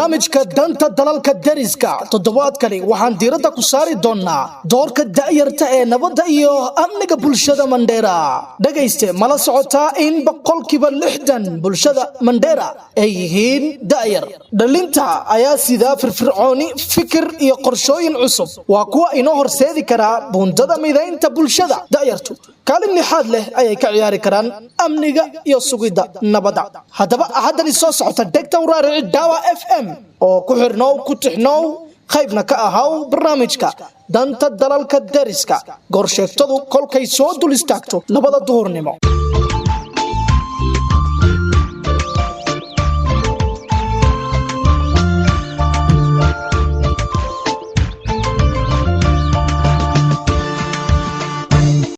Barnaamijka Danta Dalalka Deriska toddobaadkani waxaan diiradda ku saari doonnaa doorka da'yarta ee nabadda iyo amniga bulshada Mandheera. Dhegayste, mala socotaa in 60% bulshada Mandheera ay yihiin da'yar? Dhalinta ayaa sidaa firfircooni, fikir iyo qorshooyin cusub. Waa kuwa inoo horseedi karaa buundada midaynta bulshada. Da'yartu kaalin lixaad leh ayay ka ciyaari karaan amniga iyo sugidda nabadda. Haddaba, Axaddani soo socota dhegta u raarici Dawa FM oo ku xirnow, ku tixnow, qaybna ka ahaw barnaamijka Danta Dalalka Deriska, goorsheegtadu kolkay soo dul istaagto 2-da duhurnimo.